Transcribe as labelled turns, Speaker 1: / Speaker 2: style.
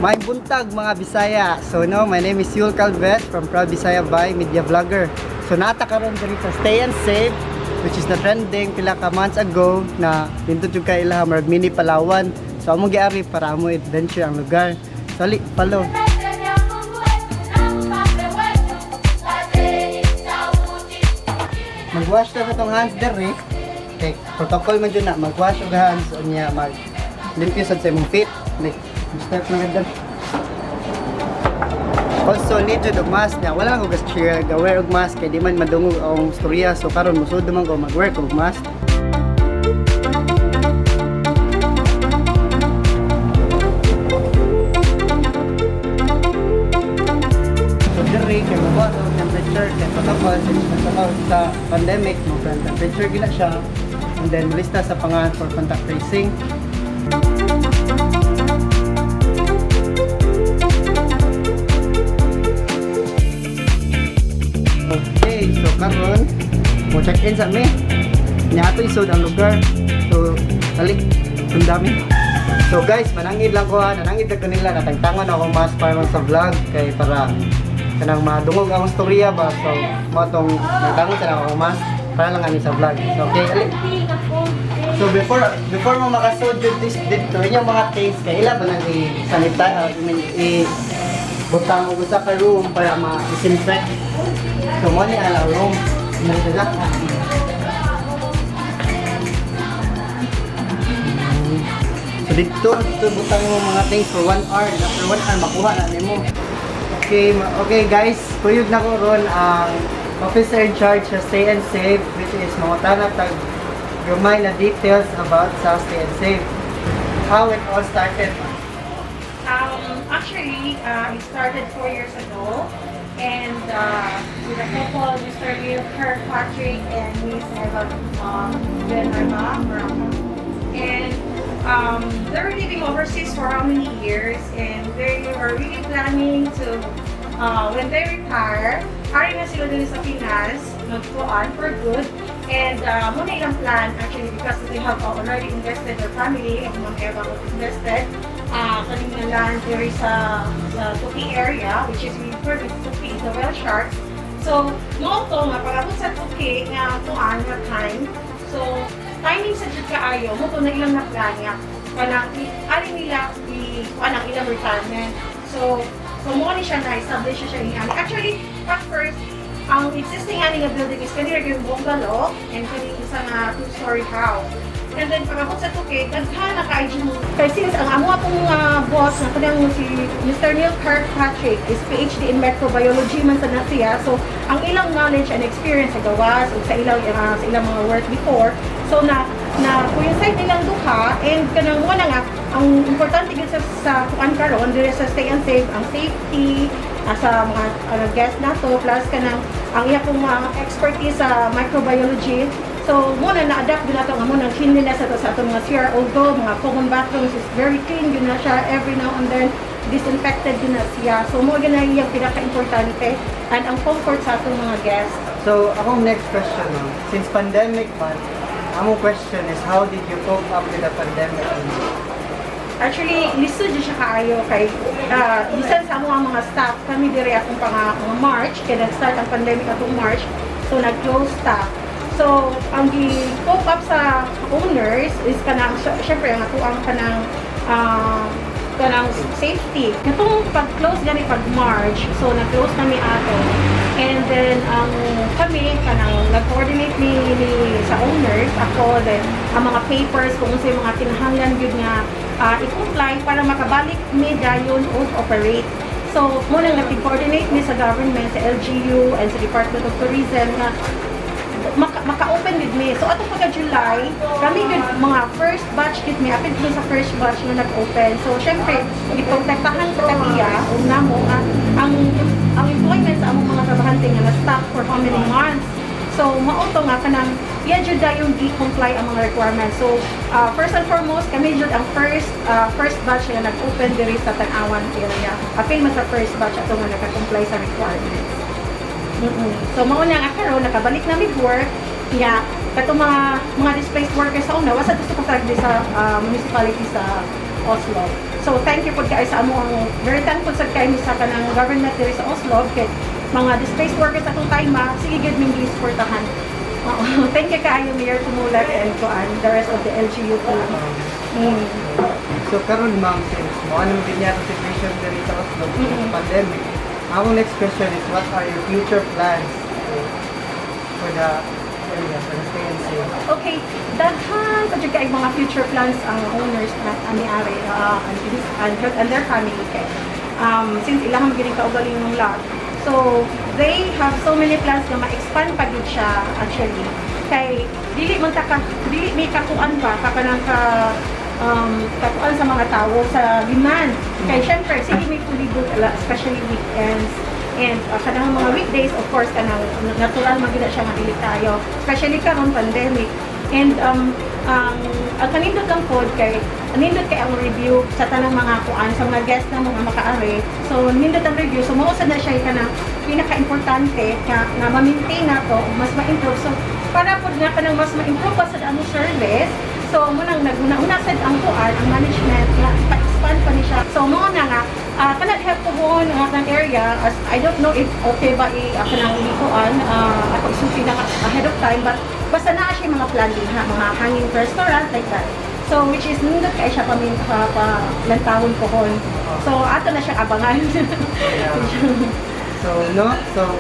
Speaker 1: Maayong buntag, mga Bisaya. So no, my name is Yul Calvet from Proud Bisaya by Media Vlogger. So naa ta karon diri sa Stay and Save, which is the trending pila ka months ago na nindot jud kay ilaha, murag mini Palawan. So among giari para amo adventure ang lugar. So ali, follow. Magwash ta sa atong hands diri. Okay, protocol man jud na magwash og hands, unya mag limpyo sad sa imong feet. Like step na ganda. Also, need jud og mask niya. Wala lang ko ga wear og mask kay di man madungog ang storya. So karon musud man ko mag-wear og mask. So diri kay mo og temperature kay protocol since nasa sa pandemic mo temperature gina siya. And then lista sa pangalan for contact tracing. Okay, so karon mo check-in sa mi. Nya ato isod ang lugar. So dali, sundami. So guys, manangid lang ko ha, nanangid ko nila, natangtangon ako mask para sa vlog kay para kanang madungog ang storya ba. So mo tong nagtangon sa ako mask para lang ani sa vlog. So okay, ali. So before before mo makasud jud this dito, inyong mga things kay ila ba nang i-sanitize, I mean, i butang og usa ka room para ma-disinfect. So mo ni ala room. Mo sila. So dito, dito butang mo mga things for 1 hour. And after 1 hour, makuha na nimo. Okay, okay guys, kuyog na ko ron ang officer in charge sa Stay and Save, which is mangutana tag gamay na details about sa Stay and Save. How it all started?
Speaker 2: Actually, it started 4 years ago, and with a couple, Mr. Neil Kirkpatrick and Miss Eva Benarba. And they were living overseas for how many years, and they were really planning to, when they retire, ari na sila dun sa Pinas, magkuan for good. And muna ilang plan actually because they have already invested their family, and Ma'am Eva was invested kaning nga land there sa Tuki area, which is we refer to Tuki, the whale sharks. So, mao to nga pag-abot sa Tuki nga kuan nga time, so timing sa jud kaayo, mo to na ilang na plan nga kanang ari nila i kuan ang ilang retirement. So mo ni siya na establish siya ni ani. Actually, at first, ang existing ani nga building is kanira yung bungalow and kani isa nga two-story house. And then pag-abot sa Tuki, daghan na kay mo. Kay since ang amo atong boss na kanang si Mr. Neil Kirkpatrick is PhD in microbiology man sa na siya. So ang ilang knowledge and experience sa gawas ug sa ilang mga work before. So na na coincide nilang duha and kanang mo na nga ang importante gyud sa kuan karon dire sa Stay and Save, ang safety sa mga guest nato, plus kanang ang iya pong mga expertise sa microbiology. So, mo na na-adapt din nato nga mo nang cleanliness ato sa atong mga CR, although mga common bathrooms is very clean yun na siya, every now and then disinfected yun na siya. So, mo gyud na iyang pinaka-importante and ang comfort sa atong mga guests.
Speaker 1: So, akong next question, no? Since pandemic man, among question is how did you cope up with the pandemic?
Speaker 2: Actually, lisod jud siya kaayo kay bisan sa amo ang mga staff, kami diri akong pang mga March kay nag-start ang pandemic atong March, so nag-close ta. So, ang gi-cope up sa owners is kanang syempre ang ako ang kanang kanang safety. Katong pag-close gani pag March, so nag-close kami ato. And then ang kami kanang nag-coordinate ni sa owners, ako, then ang mga papers kung unsay mga kinahanglan gyud nga i-comply para makabalik mi dayon og operate. So, mo nang nag-coordinate mi sa government, sa LGU and sa Department of Tourism nga maka-open with me. So atong pagka July, kami gud mga first batch gud mi, apil dun sa first batch nga nag-open. So syempre, giprotektahan sa kaniya ug namo nga ang employment sa among mga trabahante nga na-stop for how many months. So mao to nga kanang iya jud yung gi-comply ang mga requirements. So first and foremost, kami jud ang first batch nga nag-open diri sa Tan-awan area. Apil man sa first batch ato nga naka-comply sa requirements. So mao na nga karon nakabalik na mig work nya katong mga displaced workers sa una wasa gusto ko sa municipality sa Oslob. So thank you pod kaayo sa amo ang very thankful sad kaayo mi sa kanang government diri sa Oslob kay mga displaced workers atong time ma sige gyud ming gisuportahan. Oo. Thank you kaayo, Mayor Tumulak and kuan the rest of the LGU team.
Speaker 1: So karon, ma'am, since mo ano din niya ang situation diri sa Oslob pandemic, among next question is, what are your future plans for the area, for the Stay and Save?
Speaker 2: Okay, daghan pa jud kay mga future plans ang owners na ani ari and their family kay since ilahang gining kaugaling lot. So they have so many plans na ma-expand pa gid siya actually. Kay dili man ta ka dili may kakuan pa ka kanang ka kakuan sa mga tao sa demand. Kay syempre sige may fully booked ala, especially weekends. And kanang mga weekdays, of course, kanang natural man gid na siya nga dili tayo. Especially karon pandemic. And ang kanindot lang pod kay nindot kay ang review sa tanang mga kuan sa mga guest na mga makaari. So nindot ang review. So mao sad na siya kanang pinaka-importante nga ma-maintain nato ug mas ma-improve. So para pod nga kanang mas ma-improve pa sad ang service. So mo nang naguna-una sad ang kuan ang management nga pa-expand pa ni siya. So mo na nga kanang help ko nga ng area as I don't know if okay ba i kanang ikuan ako isusi na ahead of time, but basta naa siya mga plan din ha, mga hanging restaurant like that. So which is nindot kay siya pamin pa, pa lantawon pohon. So ato na siyang abangan.
Speaker 1: Yeah. So, no? So,